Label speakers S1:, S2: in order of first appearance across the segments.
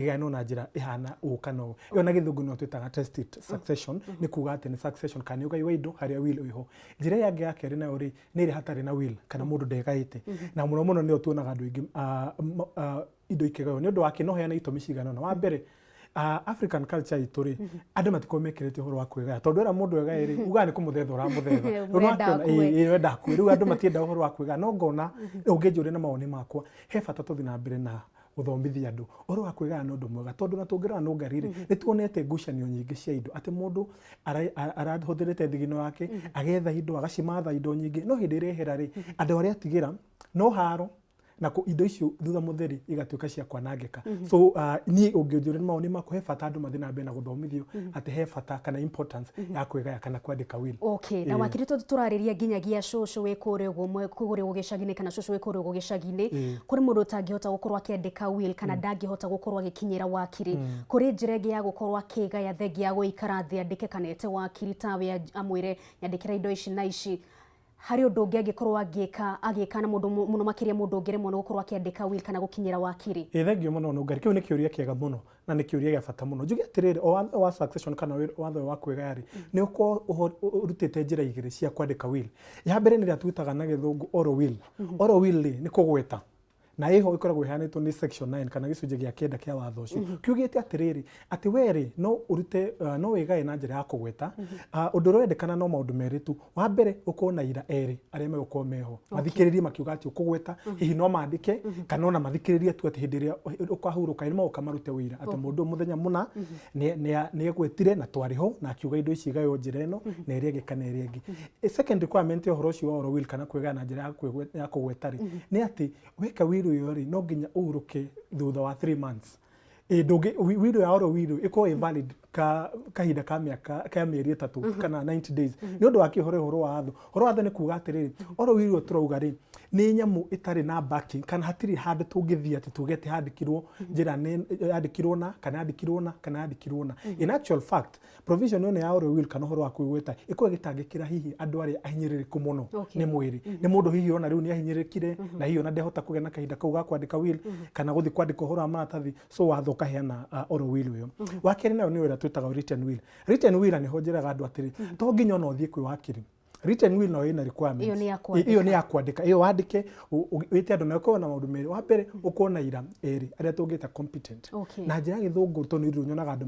S1: Ĩgayanwo na njĩra ĩhana ũũ kana ũũ. Ĩyo na Gĩthũngũ nĩyo twĩtaga testate succession, nĩ kuga atĩ nĩ succession kana nĩ ũgai wa indo harĩa will ĩho. Njĩra ĩrĩa ĩngĩ ya kerĩ nayo rĩ, nĩ ĩrĩa hatarĩ na will kana mũndũ ndegaĩte. Na mũno mũno nĩyo tuonaga andũ aingĩ indo ikĩgaywo. Nĩ ũndũ wa kĩ? No heane itũmi cigana ũna. Wa mbere, African culture itũ rĩ, andũ matikoragwo mekĩrĩte ũhoro wa kwĩgaya. Tondũ wera mũndũ egae rĩ, ugaga nĩ kũmũthetha ũramũthetha. Rĩu
S2: Ũrenda
S1: nĩwakĩona,
S2: akue.
S1: ĩĩ, ũrenda akue. Rĩu andũ matiendaga ũhoro wa kwĩgaya. No ngona, ũngĩnjũria na mawoni makwa, he bata tũthiĩ na mbere na gũthomithia andũ ũhoro wa kwĩgaya nĩ ũndũ mwega, tondũ na tũngĩrora nũngari rĩ, nĩ tuonete ngucanio nyingĩ cia indo, atĩ mũndũ arahũthĩrĩte thigino yake agetha indo, agacimatha indo nyingĩ, no hĩndĩ ĩrĩa ehera rĩ, andũ arĩa atigĩra no haro na indo icio thutha mũtheri igatuĩka cia kwanangĩka. So niĩ ũngĩnjũria nĩ mawoni makwa, he bata andũ mathiĩ na mbere na gũthomithio atĩ he bata kana importance ya kwĩgaya kana kwandĩka will.
S2: Okay, na wakiri, tondũ tũrarĩria nginyagia cũcũ wĩ kũrĩa ũguo kũrĩa ũguo gĩcagi-inĩ kana cũcũ wĩ kũrĩa ũguo gĩcagi-inĩ, kũrĩ mũndũ ũtangĩhota gũkorwo akĩandĩka will kana ndangĩhota gũkorwo agĩkinyĩra wakiri, kũrĩ njĩra ĩngĩ ya gũkorwo akĩgaya thengia ya gũikara thĩ andĩke kana ete wakiri tawe amwĩre, "Nyandĩkĩra indo ici na ici"? Harĩ ũndũ ũngĩ angĩkorwo agĩka na mũndũ mũno makĩria mũndũ ũngĩremwo nĩ gũkorwo akĩandĩka will kana gũkinyĩra wakiri?
S1: Ĩ, thengiũ mũno Nũngari, kĩu nĩ kĩũria kĩega mũno na nĩ kĩũria gĩa bata mũno. Njuge atĩrĩrĩ, o watho wa succession kana watho ũyũ wa kwĩgaya rĩ, nĩ ũkoragwo ũrutĩte njĩra igĩrĩ cia kwandĩka will. Ya mbere nĩ ĩrĩa twĩtaga na Gĩthũngũ oral will. Oral will rĩ, nĩ kũgweta, na ĩho ĩkoragwo ĩheanĩtwo nĩ section 9 kana gĩcunjĩ gĩa 9 kĩa watho ũcio. Kiugĩte atĩrĩrĩ, atĩ we rĩ, no ũrute no wĩgae na njĩra ya kũgweta. Ũndũ ũrĩa ũrendekana no maũndũ merĩ tu. Wa mbere, ũkorwo na aira erĩ arĩa megũkorwo meho mathikĩrĩrie makiuga atĩ ũkũgweta. Hihi no mandĩke kana ona mathikĩrĩrie tu, atĩ hĩndĩ ĩrĩa ũkahurũka nĩ magoka marute ũira atĩ mũndũ ũyũ mũthenya mũna nĩ egwetire na twarĩ ho na akiuga indo ici igaywo njĩra ĩno na ĩrĩa ĩngĩ kana ĩrĩa ĩngĩ. Second requirement ya ũhoro ũcio wa oral will kana kwĩgaya na njĩra ya kũgweta rĩ, nĩ atĩ weka will ĩyo rĩ, no nginya ũhurũke thutha wa 3 months. Ĩ ndũngĩ will ya oral will ĩkorwo ĩ valid ka kahinda ka mĩaka ka mĩeri 3 kana 90 days. Nĩ ũndũ wa kĩ? Ũhoro wa watho, ũhoro wa watho nĩ kuga atĩrĩrĩ, oral will ĩyo tũrauga rĩ, nĩ nyamũ ĩtarĩ na backing kana hatirĩ handũ tũngĩthiĩ atĩ tuge atĩ handĩkirwo njĩra nĩ yandĩkirwo na kana yandĩkirwo na kana yandĩkirwo na. In actual fact, provision ĩno ya oral will kana ũhoro wa kwĩgweta ĩkorwo ĩgĩtangĩkĩra hihi andũ arĩa ahinyĩrĩrĩku mũno nĩ mwĩrĩ, nĩ mũndũ hihi ona rĩu nĩ ahinyĩrĩrĩkire na hihi ona ndehota kũgĩa na kahinda kau ga kwandĩka will kana gũthiĩ kwandĩka ũhoro wa maratathi. So watho ũkaheana oral will ũyũ. Wa kerĩ nayo nĩ ũrĩa twĩtaga written will. Written will nĩho njĩraga andũ atĩrĩ, to nginya ona ũthiĩ kwĩ wakiri. Written will nayo ĩna requirements.
S2: Ĩyo nĩ ya kwandĩka.
S1: Ĩyo nĩ ya kwandĩka. Ĩyo wandĩke wĩte andũ, na ũkorwo na maũndũ merĩ. Wa mbere, ũkorwo na aira erĩ arĩa tũngĩta competent. Na njĩra ya Gĩthũngũ, tondũ nĩ nyonaga andũ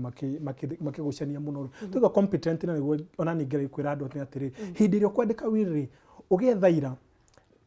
S1: makĩgucania mũno, tuga competent, na nĩguo ona ningĩ kwĩra andũ atĩ atĩrĩ, hĩndĩ ĩrĩa ũkwandĩka will rĩ, ũgĩetha aira,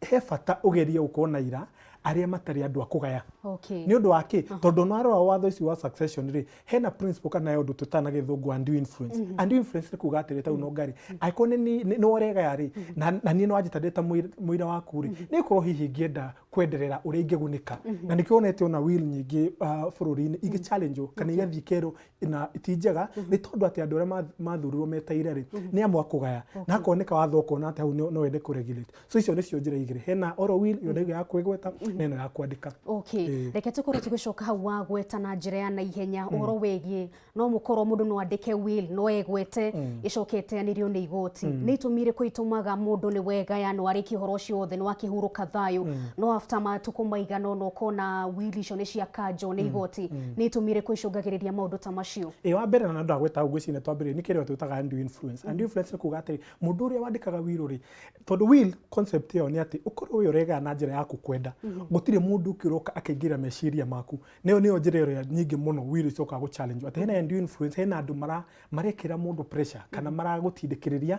S1: he bata ũgerie gũkorwo na aira arĩa matarĩ andũ a kũgaya. Nĩ ũndũ wa kĩ? Tondũ ona warora watho ũcio wa succession rĩ, hena principle kana he ũndũ twĩtaga na Gĩthũngũ undue influence. Undue influence nĩ kuga atĩrĩ, tarĩu Nongari, angĩkorwo nĩ ũregaya rĩ, na niĩ nĩ wanjĩta ndĩ ta mũira waku rĩ, nĩ gũkorwo hihi ngĩenda kwenderera ũrĩa ingĩgunĩka. Na nĩkĩo wonete ona will nyingĩ bũrũri-inĩ ingĩ challenge kana igathiĩ ikerwo na ti njega, nĩ tondũ atĩ andũ arĩa mathurirwo metaire rĩ, nĩ amwe a kũgaya, na hakoneka watho ũkona atĩ hau no wende kũ regulate. So icio nĩcio njĩra igĩrĩ: hena oral will ĩyo ndauga ya kwĩgweta, na ĩno ya kwandĩka.
S2: Okay. Reke tũkorwo tũgĩcoka hau wagweta na njĩra ya naihenya ũhoro wĩgiĩ no mũkorwo mũndũ no andĩke will, no egwete, ĩcoke ĩteanĩrio nĩ igoti. Nĩ itũmi irĩkũ itũmaga mũndũ nĩ wegaya, no arĩkie ũhoro ũcio wothe, nĩ wakĩhurũka thayũ, no after matukũ maigana ũna ũkona will icio nĩ ciakanjwo nĩ igoti? Nĩ itũmi irĩkũ icũngagĩrĩria maũndũ ta macio?
S1: Ĩ, wa mbere, na ndagweta hau, ngwĩciria twambĩrĩria nĩ kĩrĩa twĩtaga undue influence. Undue influence nĩ kuga atĩrĩ, mũndũ ũrĩa wandĩkaga will rĩ, tondũ will concept ĩyo nĩ atĩ ũkorwo we ũregaya na njĩra yaku kwenda, gũtirĩ mũndũ ũngĩ ũroka akaingĩra meciria maku. Nĩyo njĩra ĩrĩa nyingĩ mũno will icokaga gũ challenge, atĩ hena undue influence, hena andũ marekĩra mũndũ pressure kana maragũtindĩkĩrĩria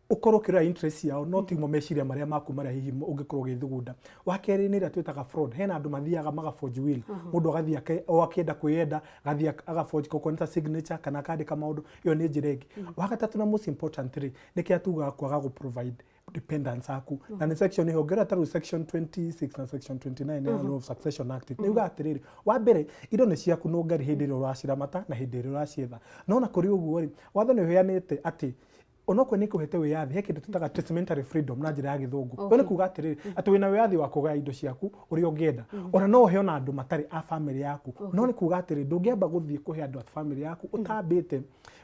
S1: ũkorwo ũkĩrora interest yao, no timo meciria marĩa maku marĩa hihi ũngĩkorwo ũgĩthugunda. Wa kerĩ nĩ ĩrĩa twĩtaga fraud. Hena andũ mathiaga maga forge will. Mũndũ agathiĩ o akĩenda kwĩyenda, agathiĩ aga forge okorwo nĩ ta signature kana akandĩka maũndũ. Ĩyo nĩ njĩra ĩngĩ. Wa gatatũ na most important rĩ, nĩ kĩrĩa tugaga kwaga gũ provide dependants aku, na nĩ section ĩho ngĩrora ta rĩu section 26 na section 29 ya Law of Succession Act. Nĩ ugaga atĩrĩrĩ, wa mbere, indo nĩ ciaku nũngari hĩndĩ ĩrĩa ũraciramata na hĩndĩ ĩrĩa ũracietha. No na kũrĩ ũguo rĩ, watho nĩ ũheanĩte atĩ Onokorwo nĩ ĩkũhete wĩyathi, he kĩndũ twĩtaga testamentary freedom na njĩra ya Gĩthũngũ. Ũguo nĩ kuga atĩrĩrĩ, atĩ wĩna wĩyathi wa kũgaya indo ciaku ũrĩa ũngĩenda, ona no ũhe ona andũ matarĩ a bamĩrĩ yaku. No nĩ kuga atĩrĩrĩ, ndũngĩamba gũthiĩ kũhe andũ a bamĩrĩ yaku ũtambĩte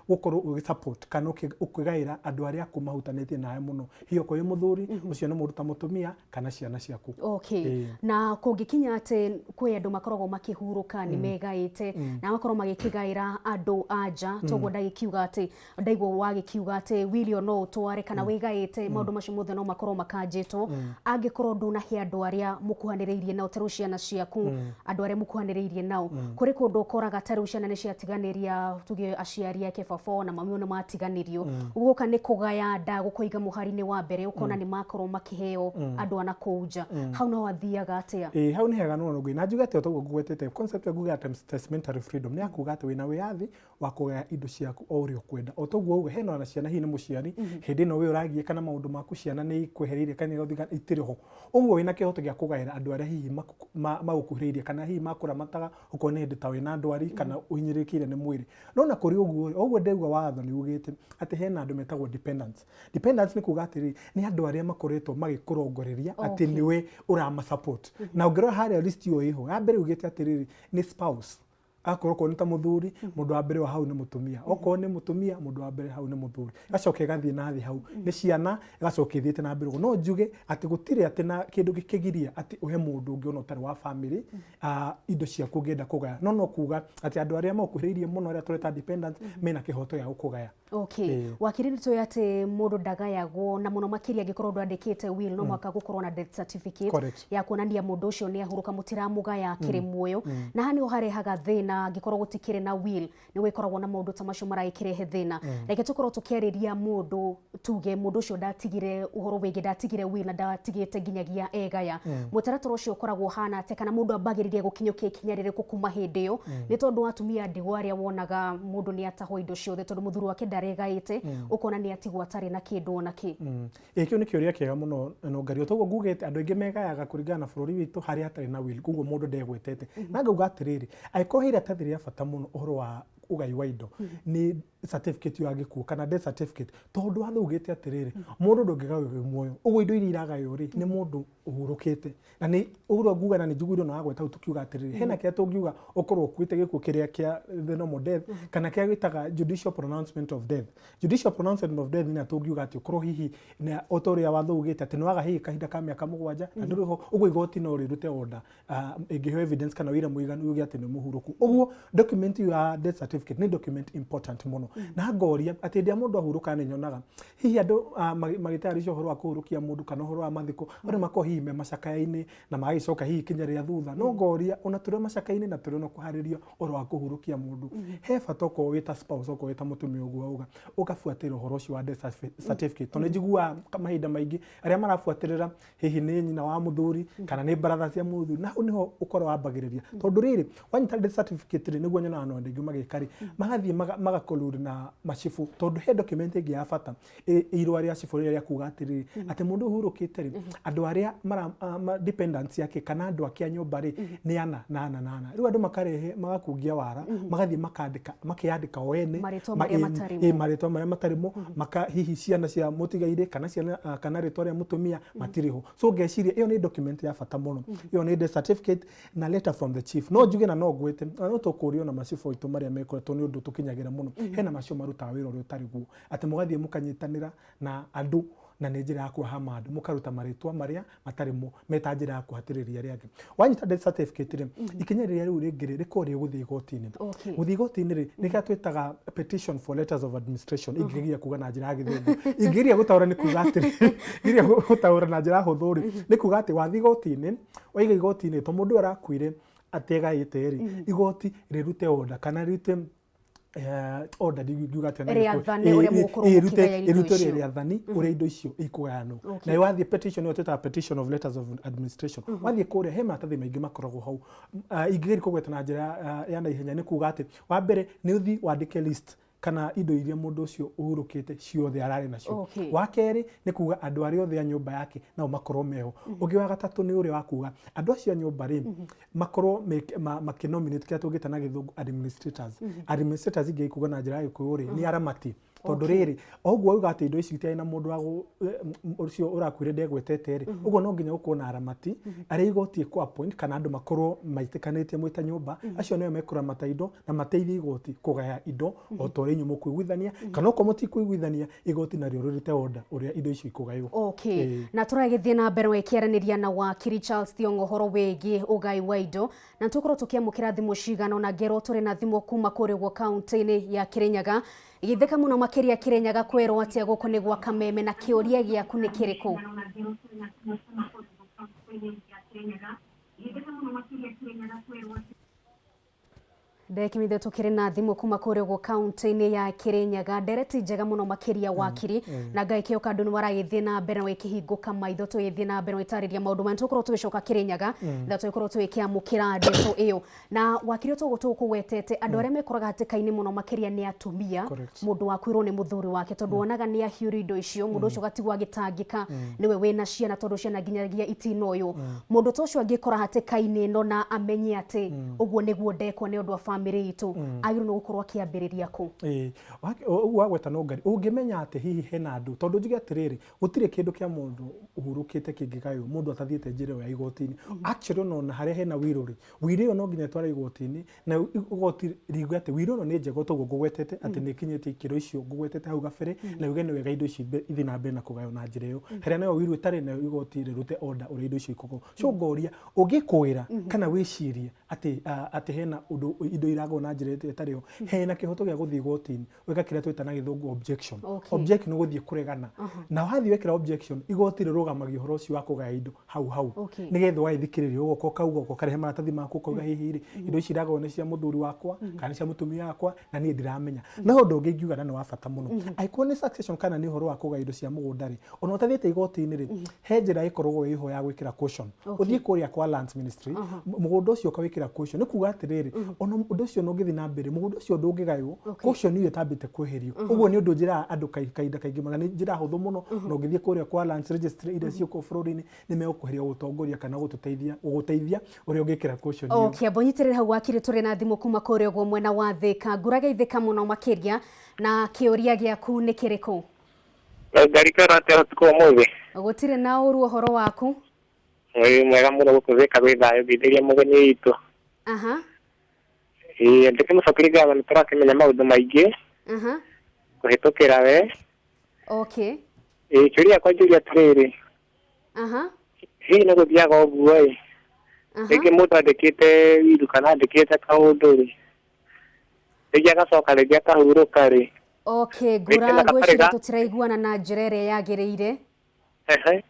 S1: gũkorwo ũgĩ support kana ũkĩgaĩra andũ arĩa aku mahutanĩtie nawe mũno, hihi okorwo wĩ mũthuri, ũcio nĩ mũndũ ta mũtumia kana ciana ciaku.
S2: Okay. Na kũngĩkinya atĩ kwĩ andũ makoragwo makĩhurũka nĩ megaĩte na makorwo magĩkĩgaĩra andũ a nja, toguo ndagĩkiuga atĩ ndaigua wagĩkiuga atĩ will no ũtware kana wĩgaĩte, maũndũ macio mothe no makorwo makanjĩtwo angĩkorwo ndũnahe andũ arĩa mũkuhanĩrĩirie nao, ta rĩu ciana ciaku, andũ arĩa mũkuhanĩrĩirie nao. Kũrĩ kũndũ ũkoraga ta rĩu ciana nĩ ciatiganĩria, tuge aciari ake, baba na mami nĩ matiganĩrio, guoka nĩ kũgaya nda gũkũiga mũhari-inĩ wa mbere, ũkona nĩ makorwo makĩheo andũ a na kũu nja. Hau no athiaga atĩa?
S1: Ĩĩ, hau nĩ hega mũno. Ngũi na njuge atĩ o toguo ngũgwetete, concept ya nguga testamentary freedom nĩ ya kuga atĩ wĩna wĩyathi wa kũgaya indo ciaku o ũrĩa ũkwenda. O toguo uga, hena ona ciana, hihi nĩ mũciari hĩndĩ ĩno we ũragiĩka na maũndũ maku, ciana nĩ ikwehereire kana igathiĩ, itirĩ ho, ũguo wĩna kĩhoto gĩa kũgaĩra andũ arĩa hihi magũkuhĩrĩirie kana hihi makũramataga, okorwo nĩ hĩndĩ ta wĩna ndwari kana ũhinyĩrĩrĩkĩire nĩ mwĩrĩ. No na kũrĩ ũguo, o ũguo ndauga, watho nĩ ugĩte atĩ hena andũ metagwo dependents. Dependents nĩ kuga atĩrĩrĩ, nĩ andũ arĩa makoretwo magĩkũrongoreria atĩ nĩwe ũrama support. Na ũngĩrora harĩa list ĩyo ĩho ya mbere, ugĩte atĩrĩrĩ, nĩ spouse. Akorwo okorwo nĩ ta mũthuri, mũndũ wa mbere wa hau nĩ mũtumia, okorwo nĩ mũtumia, mũndũ wa mbere hau nĩ mũthuri, ĩgacoka ĩgathiĩ na thĩ, hau nĩ ciana, ĩgacoka ĩthiĩte na mbere ũguo. No njuge atĩ gũtirĩ atĩ na kĩndũ gĩkĩgiria atĩ ũhe mũndũ ũngĩ ona ũtarĩ wa family indo ciaku ũngĩenda kũgaya, no kuga atĩ andũ arĩa magũkuhĩrĩirie mũno, arĩa tũreta dependents, mena kĩhoto gĩa gũkũgaya.
S2: Wakiri, nĩ tũĩ atĩ mũndũ ndagayagwo, na mũno makĩria angĩkorwo ndwandĩkĩte will, no mũhaka gũkorwo na death certificate ya kuonania mũndũ ũcio nĩ ahurũka, mũtiramũgaya akĩrĩ muoyo. Na haha nĩho harehaga thĩna, angĩkorwo gũtikĩrĩ na will, nĩ gũgĩkoragwo na maũndũ ta macio maragĩkĩrehe thĩna. Reke tũkorwo tũkĩarĩria mũndũ, tuge mũndũ ũcio ndatigire ũhoro wĩgiĩ, ndatigire will na ndatigĩte nginyagia egaya. Mũtaratara ũcio ũkoragwo ũhana atĩa, kana mũndũ ambagĩrĩria gũkinyũkia ikinya rĩrĩkũ kuma hĩndĩ ĩyo? Nĩ tondũ atumia ndigwa arĩa wonaga mũndũ nĩ atahwo indo ciothe tondũ mũthuri wake ndaregaĩte, ũkona nĩ atigwo atarĩ na kĩndũ ona kĩ.
S1: Ĩ, kĩu nĩ kĩũria kĩega mũno Nũngari. Toguo ngugĩte, andũ aingĩ megayaga kũringana na bũrũri witũ harĩa hatarĩ na will, koguo mũndũ ndegwetete. Na ngauga atĩrĩrĩ, angĩkorwo he iratathi rĩa bata mũno ũhoro wa ũgai wa indo, nĩ certificate ya gĩkuũ kana death certificate, tondũ watho ugĩte atĩrĩrĩ, mũndũ ndũngĩgaywo wĩ muoyo. Ũguo indo iria iragaywo rĩ, nĩ mũndũ ũhurũkĩte. Na nĩ ũguo nguga, na nĩ njiguire ona wagweta hau, tukiuga atĩrĩrĩ, hena kĩrĩa tũngiuga ũkorwo ũkuĩte gĩkuũ kĩrĩa kĩa the normal death, kana kĩrĩa gĩtaga judicial pronouncement of death. Judicial pronouncement of death nĩ tũngiuga atĩ ũkorwo hihi na o ta ũrĩa watho ugĩte atĩ nĩ waga hihi kahinda ka mĩaka 7 na ndũrĩ ho, ũguo igoti no rĩrute order ĩngĩheo evidence kana ũira mũiganu uge atĩ nĩ mũhurũku. Ũguo document ĩyo ya death certificate nĩ document important mũno. Na ngoria atĩ hĩndĩ ĩrĩa mũndũ ahurũka, nĩ nyonaga hihi andũ magĩtayarisha ũhoro wa kũhurũkia mũndũ kana ũhoro wa mathiko, andũ makorwo hihi me macakaya-inĩ na magagĩcoka hihi ikinya rĩa thutha. No ngoria ona tũrĩ o macakaya-inĩ na tũrĩ ona kũharĩria ũhoro wa kũhurũkia mũndũ, he bata okorwo wĩ ta spouse, okorwo wĩ ta mũtumia ũguo wauga, ũgabuatĩrĩra ũhoro ũcio wa death certificate, tondũ nĩ njiguaga mahinda maingĩ arĩa marabuatĩrĩra hihi nĩ nyina wa mũthuri kana nĩ baratha cia mũthuri. Na hau nĩho ũkorwo wambagĩrĩria, tondũ rĩrĩ wanyita death certificate rĩ, nĩguo nyonaga andũ aingĩ magĩka rĩ, magathiĩ magacollude na macibũ, tondũ he document ĩngĩ ya bata, irũa rĩa cibũ rĩrĩa rĩa kuga atĩrĩrĩ, atĩ mũndũ ũhurũkĩte rĩ, andũ arĩa mara dependants yake kana andũ ake a nyũmba rĩ, nĩ ana na ana na ana. Rĩu andũ makarehe magakungia wara, magathiĩ makandĩka, makeyandĩka o ene
S2: marĩtwa marĩa matarĩ mo.
S1: Marĩtwa marĩa matarĩ mo, maka hihi ciana cia mũtigairĩ kana ciana kana rĩtwa rĩa mũtumia matirĩ ho. So ngeciria ĩyo nĩ document ya bata mũno, ĩyo nĩ death certificate na letter from the chief. No njuge na no ngwĩte na no tũkũrio na macibũ aitũ marĩa mekoretwo, nĩ ũndũ tũkinyagĩra mũno, hena macio marutaga wĩra ũrĩa ũtarĩ guo, atĩ mũgathiĩ mũkanyitanĩra na andũ, na nĩ njĩra ya kuhama andũ, mũkaruta marĩtwa marĩa matarĩ mo meta njĩra ya kũhatĩrĩria arĩa angĩ. Wanyita death certificate rĩ, ikinya rĩrĩa rĩu rĩngĩ rĩ, rĩkoragwo rĩ gũthiĩ igoti-inĩ. Gũthiĩ igoti-inĩ rĩ, nĩ kĩrĩa twĩtaga petition for letters of administration, ingĩgeria kuga na njĩra ya Gĩthũngũ. Ingĩgeria gũtaũra nĩ kuga atĩrĩ, ingĩgeria gũtaũra na njĩra hũthũ rĩ, nĩ kuga atĩ wathiĩ igoti-inĩ, waiga igoti-inĩ to mũndũ ũyũ arakuire ategaĩte rĩ, igoti rĩrute order kana rĩrute order, ndingiuga atĩa na Gĩkũyũ.
S2: Rĩathane ũrĩa mũgũkorwo mũkĩgaya indo
S1: ĩrute
S2: icio.
S1: Rĩathani ũrĩa indo icio ikũgayanwo. Na wathiĩ petition ĩyo twĩtaga petition of letters of administration, wathiĩ kũrĩa he maratathi maingĩ makoragwo hau. Ingĩgeria kũgweta na njĩra ya naihenya, nĩ kuga atĩ wa mbere nĩ ũthiĩ wandĩke list kana indo iria mũndũ ũcio ũhurũkĩte ciothe ararĩ nacio. Wa kerĩ nĩ kuga andũ arĩa othe a nyũmba yake nao makorwo meho. Ũngĩ wa gatatũ nĩ ũrĩa wa kuga andũ acio a nyũmba rĩ, makorwo makĩnominate kĩrĩa tũngĩta na Gĩthũngũ administrators. Administrators ingĩkuga na njĩra ya Gĩkũyũ rĩ, nĩ aramati. Tondũ rĩrĩ, o ũguo wauga atĩ indo ici itiarĩ na mũndũ wa ũcio ũrakuire ndegwetete rĩ, ũguo no nginya gũkorwo na aramati arĩa igoti ĩkũ appoint kana andũ makorwo maitĩkanĩtie mwĩ ta nyũmba, acio nĩo mekũramata indo na mateithie igoti kũgaya indo o ta ũrĩa inyuĩ mũkũiguithania, kana okorwo mũtikũiguithania, igoti narĩo rĩrute order ũrĩa indo icio ikũgaywo.
S2: Okay. Na tũragĩthiĩ na mbere gũkĩaranĩria na wakiri Charles Thiong'o ũhoro wĩgiĩ ũgai wa indo, na tũkorwo tũkĩamũkĩra thimũ cigana ũna. Ngerwo tũrĩ na thimũ kuma kũrĩa ũguo kaunti-inĩ ya Kĩrĩnyaga. Githĩka mũno makĩria Kĩrĩnyaga, kwerwo atĩa gũkũ nĩ gwa Kameme, na kĩũria gĩaku nĩ kĩrĩkũ? Ndekĩmithe tũkĩrĩ na thimũ kuma kũrĩa ũguo kaunti-inĩ ya Kĩrĩnyaga. Ndereti njega mũno makĩria wakiri, na Ngai kĩo kandũ nĩ waragĩthiĩ na mbere na wĩkĩhingũka maitho, tũgĩthiĩ na mbere na gũtarĩria maũndũ maya. Tũkorwo tũgĩcoka Kĩrĩnyaga na tũgĩkorwo tũgĩkĩamũkĩra ndeto ĩyo. Na wakiri, toguo tũkũgwetete, andũ arĩa mekoraga hatĩka-inĩ mũno makĩria nĩ atumia. Mũndũ wakuĩrwo nĩ mũthuri wake, tondũ wonaga nĩ ahiũrio indo icio, mũndũ ũcio ũgatigwo agĩtangĩka nĩwe wĩna ciana, tondũ ciana nginyagia itina ũyũ. Mũndũ ta ũcio angĩkora hatĩka-inĩ ĩno na amenye atĩ ũguo nĩguo ndekwo nĩ ũndũ wa bamĩrĩ itũ, agĩrĩirwo nĩ gũkorwo akĩambĩrĩria kũ?
S1: Ĩĩ, ũguo wagweta no ngari ũngĩmenya atĩ hihi hena andũ, tondũ njuge atĩrĩrĩ, gũtirĩ kĩndũ kĩa mũndũ ũhurũkĩte kĩngĩgaywo mũndũ atathiĩte njĩra ĩyo ya igoti-inĩ. Actually, ona harĩa hena will rĩ, will ĩyo no nginya ĩtwarwo igoti-inĩ na igoti riuge atĩ will ĩno nĩ njega, toguo ngũgwetete atĩ nĩ ĩkinyĩtie ikĩro icio ngũgwetete hau gabere, na yuge nĩ wega indo ici ithiĩ na mbere na kũgaywo na njĩra ĩyo. Harĩa nayo will ĩtarĩ nayo, igoti rĩrute order ũrĩa indo icio ikũgaywo. So ngoria, ũngĩkũĩra kana wĩcirie atĩ hena ũndũ indo iragwo na njĩra ĩtarĩ yo, hena kĩhoto gĩa gũthiĩ igoti-inĩ weka kĩrĩa twĩta na Gĩthũngũ objection. Objection nĩ gũthiĩ kũregana, na wathiĩ wekĩra objection, igoti rĩrũgamagia ũhoro ũcio wa kũgaya indo hau hau, nĩgetha ũgagĩthikĩrĩria, ũgoka ũkauga, ũkarehe maratathi maku, ũkauga hihi rĩ, indo ici iragaywo nĩ cia mũthuri wakwa kana nĩ cia mũtumia wakwa na niĩ ndiramenya. No ũndũ ũngĩ ingiuga na nĩ wa bata mũno, angĩkorwo nĩ succession kana nĩ ũhoro wa kũgaya indo cia mũgũnda rĩ, ona ũtathiĩte igoti-inĩ rĩ, he njĩra ĩkoragwo ĩho ya gwĩkĩra caution. Ũthiĩ kũrĩa kwa Lands Ministry, mũgũnda ũcio ũkawĩkĩra caution. Nĩ kuga atĩrĩrĩ, ona ũndũ ũcio ũngĩthiĩ na mbere, mũgũnda ũcio ndũngĩgaywo caution ĩyo ĩtambĩte kweherio. Ũguo nĩ ũndũ njĩraga andũ kahinda kaingĩ mũno, na nĩ njĩra hũthũ mũno, na ũngĩthiĩ kũrĩa kwa Lands Registry iria ciĩ kũu bũrũri-inĩ, nĩ megũkũheria gũtongoria kana gũtũteithia gũgũteithia ũrĩa ũngĩkĩra caution ĩyo.
S2: Okay, amba ũnyitĩrĩre hau wakiri, tũrĩ na thimũ kuma kũrĩa ũguo mwena wa Thĩka. Ngũrage Ithĩka mũno makĩria, na kĩũria gĩaku nĩ kĩrĩkũ?
S3: Ngarikara atĩa ũtukũ ũmũthĩ?
S2: Gũtirĩ na ũru, ũhoro waku?
S3: Wĩ mwega mũno, gũkũ Thĩka gwĩ thayũ. Ngĩithĩria mũgeni witũ. Ĩĩ, ndĩkĩmũcokeria ngatho, nĩ tũrakĩmenya maũndũ maingĩ kũhĩtũkĩra we. Ĩĩ, kĩũria gĩakwa njũria atĩrĩrĩ, hihi nĩ gũthiaga ũguo ĩ, rĩngĩ mũndũ andĩkĩte will kana andĩkĩte kaũndũ rĩ, rĩngĩ agacoka rĩngĩ akahurũka rĩ?
S2: Okay, ngũra,
S3: Rĩngĩ na
S2: ngwĩciria
S3: gatarĩ ga
S2: tũtiraiguana na njĩra ĩrĩa yagĩrĩire.
S3: Ehe,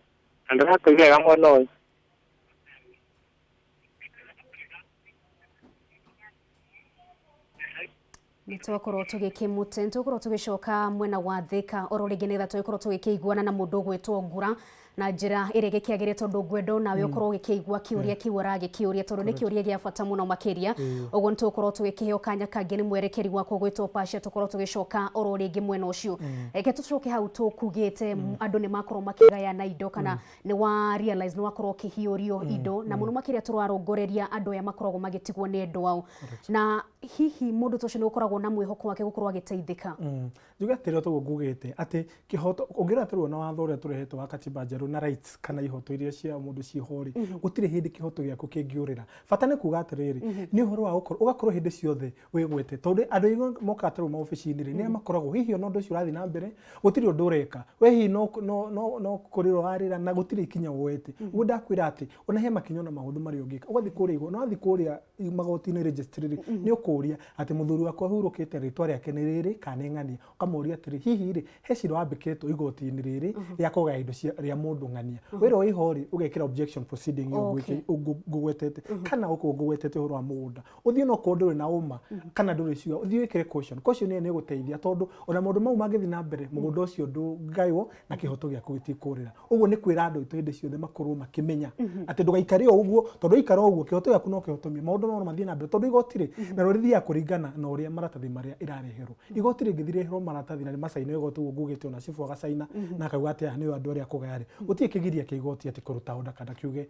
S3: na ndĩrakũigua wega mwena ũyũ.
S2: Nĩ twakorwo tũgĩkĩmũte, nĩ tũgũkorwo tũgĩcoka mwena wa Thĩka oro rĩngĩ nĩgetha tũgĩkorwo tũgĩkĩiguana na mũndũ ũgwĩtwo Ngura na njĩra ĩrĩa ĩgĩkĩagĩrĩire, tondũ ngwenda onawe ũkorwo ũgĩkĩigua kĩũria kĩu aragĩkĩũria, tondũ nĩ kĩũria gĩa bata mũno makĩria. Ũguo nĩ tũgũkorwo tũgĩkĩheo kanya kangĩ nĩ mwerekeri wakwa ũgwĩtwo Pasha, tũkorwo tũgĩcoka oro rĩngĩ mwena ũcio. Reke tũcoke hau tũkugĩte andũ nĩ makorwo makĩgayana indo, kana nĩ wa realize nĩ wakorwo ũkĩhiũrio indo, na mũno makĩria tũrarongoreria andũ aya makoragwo magĩtigwo nĩ endwa ao, na hihi mũndũ ta ũcio nĩ ũkoragwo na mwĩhoko wake gũkorwo agĩteithĩka?
S1: Njuge atĩrĩ, toguo ngugĩte atĩ kĩhoto ũngĩrora tũrĩ na watho ũrĩa tũrehete wa katiba njerũ na rights kana ihoto iria cia mũndũ ciĩho rĩ, gũtirĩ hĩndĩ kĩhoto gĩaku kĩngĩũrĩra. Bata nĩ kuga atĩrĩrĩ, nĩ ũhoro wa gũkorwo ũgakorwo hĩndĩ ciothe wĩgwete, tondũ andũ aingĩ mokaga tarĩu maobici-inĩ rĩ, nĩ makoragwo hihi ona ũndũ ũcio ũrathiĩ na mbere, gũtirĩ ũndũ ũreka we, hihi no kũrĩra ũrarĩra na gũtirĩ ikinya woete. Ũguo ndakwĩra atĩ ona he makinya ona mahũthũ marĩa ũngĩka, ũgathiĩ kũrĩa igũrũ, na wathiĩ kũrĩa magoti-inĩ registry rĩ, nĩ ũkũria atĩ mũthuri wakwa ahurũkĩte, rĩtwa rĩake nĩ rĩrĩ kana nĩ ng'ania, ũkamũria atĩrĩ, hihi rĩ, he cira wambĩkĩtwo igoti-inĩ rĩrĩ rĩa kũgaya indo cia rĩa mũndũ ng'ania? Wĩra wĩho rĩ, ũgekĩra objection proceeding ĩyo ngũgwetete, kana ũkũ ngũgwetete ũhoro wa mũgũnda, ũthiĩ no korwo ndũrĩ na ũma kana ndũrĩ sure, ũthiĩ wĩkĩre caution. Caution ĩyo nĩ ĩgũteithia, tondũ ona maũndũ mau mangĩthiĩ na mbere, mũgũnda ũcio ndũngaywo na kĩhoto gĩaku gĩtikũrĩra. Ũguo nĩ kwĩra andũ aitũ hĩndĩ ciothe makorwo makĩmenya atĩ ndũgaikare o ũguo, tondũ waikara o ũguo, kĩhoto gĩaku no kĩhotomie, maũndũ no mathiĩ na mbere, tondũ igoti rĩ narĩo rĩthiaga. Gĩthiaga kũringana na ũrĩa maratathi marĩa ĩrareherwo. Igoti rĩngĩthiĩ rĩreherwo maratathi na nĩmacaine igoti ũguo ngugĩte ona cibũ agacaina na akauga atĩ aya nĩo andũ arĩa akũgaya rĩ, gũtirĩ kĩgiria kĩa igoti atĩ kũruta order kana kiuge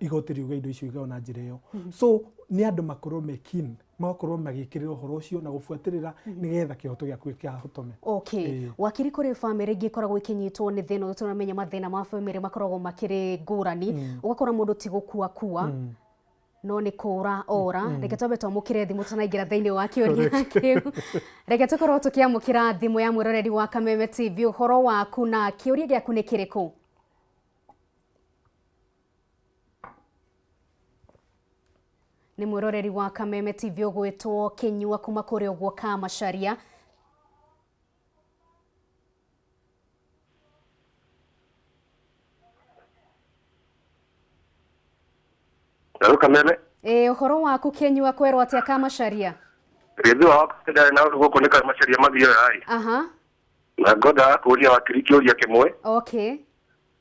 S1: igoti riuge indo icio igaywo na njĩra ĩyo. So nĩ andũ makorwo me keen, magakorwo magĩkĩrĩra ũhoro ũcio na gũbuatĩrĩra nĩgetha kĩhoto gĩaku gĩkĩhotome.
S2: Okay. Wakiri, kũrĩ bamĩrĩ ingĩ ikoragwo ikĩnyitwo nĩ thĩna ũyũ, tũramenya mathĩna ma bamĩrĩ makoragwo makĩrĩ ngũrani, ũgakora mũndũ ti gũkua kua no nĩ kũra ora. Reke twambe twamũkĩre thimũ tũtanaingĩra thĩinĩ wa kĩũria kĩu. Reke tũkorwo tũkĩamũkĩra thimũ ya mwĩroreri wa Kameme TV. Ũhoro waku na kĩũria gĩaku nĩ kĩrĩkũ? Nĩ mwĩroreri wa Kameme TV ũgwĩtwo Kĩnyua kuma kũrĩa ũguo Kamacharia.
S4: Hello, Kameme.
S2: Ĩ, ũhoro waku Kĩnyua, kwerwo atĩa Kamacharia?
S4: Gĩthĩ wa ndarĩ na ũndũ, gũkũ nĩ Kamacharia mathioya ĩ. Na ngwendaga kũũria wakiri kĩũria kĩmwe.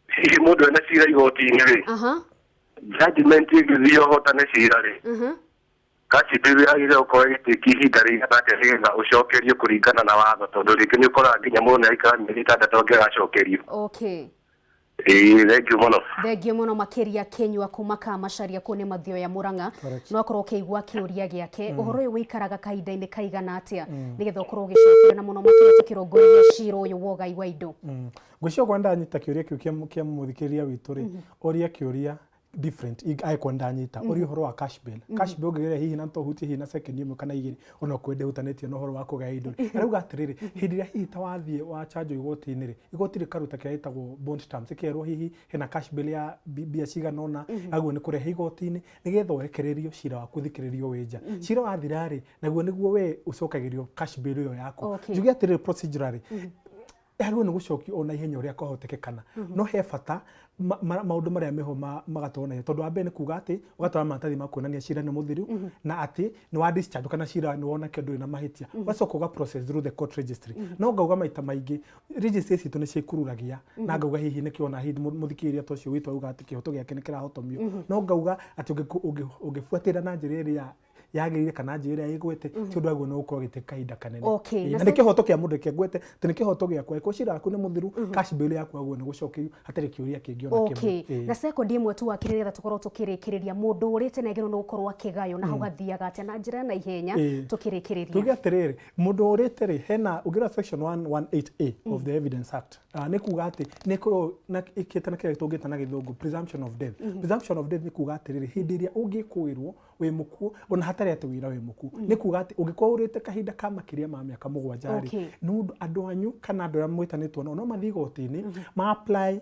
S4: Hihi mũndũ ena cira igoti-inĩ rĩ, judgment ĩngĩthiĩ ũhotane cira rĩ, cash bail yagĩrĩire gũkorwo ĩgĩtĩki ihinda rĩigana atĩa nĩgetha ũcokerio kũringana na watho? Tondũ rĩngĩ nĩ ũkoraga nginya mũndũ nĩ aikara mĩeri 6 angĩgacokerio. Ĩĩ, thengiũ mũno.
S2: Thengio mũno makĩria, Kĩnyua kuma Kamacharia, kũu nĩ Mathioya Mũrang'a. No akorwo ũkĩigua kĩũria gĩake, ũhoro ũyũ wĩikaraga kahinda-inĩ kaigana atĩa nĩgetha ũkorwo ũgĩcokerio, na mũno makĩria tũkĩrongoreria cira ũyũ wa ũgai wa indo?
S1: Ngwĩciria okorwo ndanyita kĩũria kĩu kĩa mũthikĩrĩria witũ rĩ, oria kĩũria different angĩkorwo ndanyita ũria ũhoro wa cash bail. Cash bail ũngĩgeria hihi na tohutie hihi na second ĩmwe kana igĩrĩ, ona kwende hutanĩtie na ũhoro wa kũgaya indo rĩ, arauga atĩrĩrĩ, hĩndĩ ĩrĩa hihi ta wathiĩ wa chanjo igoti-inĩ rĩ, igoti rĩkaruta kĩrĩa gĩtagwo bond terms, ĩkerwo hihi hena cash bail ya mbia cigana ũna aguo nĩ kũrehe igoti-inĩ nĩgetha ũrekererio cira waku ũthikĩrĩrio wĩ nja. Cira wathira rĩ, naguo nĩguo we ũcokagĩrio cash bail ĩyo yaku. Njuge atĩrĩrĩ, procedurally yagĩrĩirwo nĩ gũcokio o na ihenya ũrĩa kwahotekekana, no he bata maũndũ marĩa meho magatwarwo na ihenya, tondũ wa mbere nĩ kuga atĩ ũgatwara maratathi ma kuonania cira nĩ mũthiru na atĩ nĩ wa discharge kana cira nĩ wona ndũrĩ na mahĩtia, ũgacoka ũga process through the court registry. No ngauga maita maingĩ registry citũ nĩ ciĩkururagia, na ngauga hihi nĩkĩo ona hihi mũthikĩrĩria ta ũcio witũ auga atĩ kĩhoto gĩake nĩ kĩrahotomio. No ngauga atĩ ũngĩbuatĩrĩra na njĩra ĩrĩa yagĩrĩire kana njĩra ĩrĩa ĩgwete, ti ũndũ wagĩrĩirwo nĩ gũkorwo gĩtĩ kahinda kanene. Na nĩ kĩhoto kĩa mũndũ, kĩa ngwete atĩ nĩ kĩhoto gĩakwa, angĩkorwo cira waku nĩ mũthiru, cash bail yaku agĩrĩirwo nĩ gũcokerio hatarĩ kĩũria kĩngĩ ona kĩmwe.
S2: Na sekondi ĩmwe tu, wakiri, nĩgetha tũkorwo tũkĩrĩkĩrĩria, mũndũ ũrĩte nĩ agĩrĩirwo nĩ gũkorwo akĩgaywo, na hau hathiaga atĩa na njĩra ya naihenya tũkĩrĩkĩrĩria?
S1: Tuge atĩrĩrĩ, mũndũ ũrĩte rĩ, hena ũngĩrora section 118A of the Evidence Act, nĩ kuga atĩ nĩ ĩkoragwo na ĩkĩte na kĩrĩa tũngĩta na gĩthũngũ presumption of death. Presumption of death nĩ kuga atĩrĩrĩ, hĩndĩ ĩrĩa ũngĩkũĩrwo wĩ mũkuũ, ona hatarĩ atĩ wĩra wĩ mũkuũ, nĩ kuga atĩ ũngĩkorwo ũrĩte kahinda ka makĩria ma mĩaka 7 rĩ, nĩ ũndũ andũ anyu kana andũ arĩa mwĩtanĩtwo nao no mathiĩ igoti-inĩ ma apply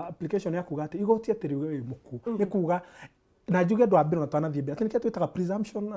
S1: application ya kuga atĩ igoti atĩ riuge wĩ mũkuũ. Nĩ kuga na njuge andũ a mbere ona twanathiĩ mbere atĩ nĩkĩo twĩtaga presumption,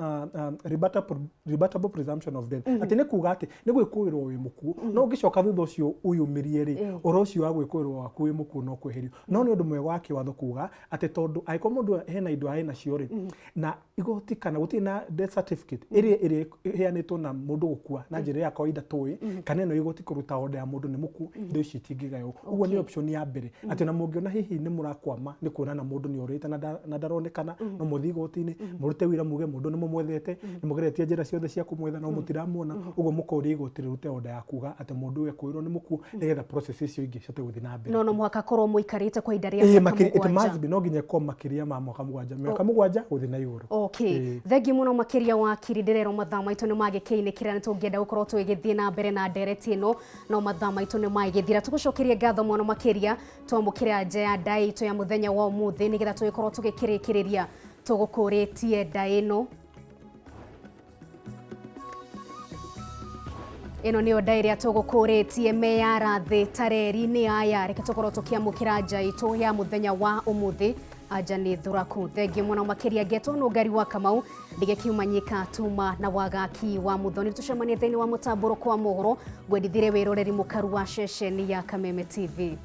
S1: rebuttable presumption of death, atĩ nĩ kuga atĩ nĩ gwĩkũĩrwo wĩ mũkuũ, no ũngĩcoka thutha ũcio wĩyumĩrie rĩ, ũhoro ũcio wa gwĩkũĩrwo waku wĩ mũkuũ no kweherio. No nĩ ũndũ mwega wa kĩwatho kuga atĩ tondũ angĩkorwo mũndũ hena indo arĩ nacio rĩ, na igoti kana gũtirĩ na death certificate ĩrĩa ĩheanĩtwo na mũndũ gũkua na njĩra ya kawaida tũĩ, kana ĩno igoti kũruta order ya mũndũ nĩ mũkuũ, indo ici itingĩgaywo. Ũguo nĩ option ya mbere, atĩ ona mũngĩona hihi nĩ mũrakwama nĩ kuona na mũndũ nĩ orĩte na ndaronekana, no mũthiĩ igoti-inĩ mũrute wĩra muge mũndũ nĩ mũmwethete, nĩ mũgeretie njĩra ciothe cia kũmwetha no mũtiramuona. Ũguo mũkoria igoti rĩrute order ya kuga atĩ mũndũ ũyũ ekwĩrwo nĩ mũkuũ, nĩgetha process icio ingĩ cihote gũthiĩ na mbere.
S2: No mũhaka korwo mũikarĩte kwa ihinda rĩa mĩaka
S1: it 7. Must be, no nginya ĩkorwo makĩria ma mwaka 7, mĩaka 7 gũthiĩ na igũrũ.
S2: Thengiũ mũno makĩria, wakiri. Ndĩrerwo mathaa maitũ nĩ magĩkĩinĩkĩra. Nĩ tũngĩenda gũkorwo tũgĩgĩthiĩ na mbere na ndereti ĩno, no mathaa maitũ nĩ magĩthira. Tũgũcokerie ngatho mũno makĩria. Twamũkĩre anja ya ndaĩ itũ ya mũthenya wa ũmũthĩ, nĩgetha tũgĩkorwo tũgĩkĩrĩkĩrĩria. Tũgũkũrĩtie ndaĩ ĩno. Ĩno nĩyo ndaĩ ĩrĩa tũgũkũrĩtie, meyara thĩ tareri nĩ aya. Reke tũkorwo tũkĩamũkĩra anja itũ ya mũthenya wa ũmũthĩ. Anja nĩ thuraku. Thengiũ mũno makĩria. Ngetwo Nũngari wa Kamau, ndigĩkiumanyika tuma na wagaki wa Muthoni. Tũcemanie thĩinĩ wa mũtambũrũko wa mohoro. Ngwendithire wĩroreri mũkaru wa ceceni ya Kameme TV.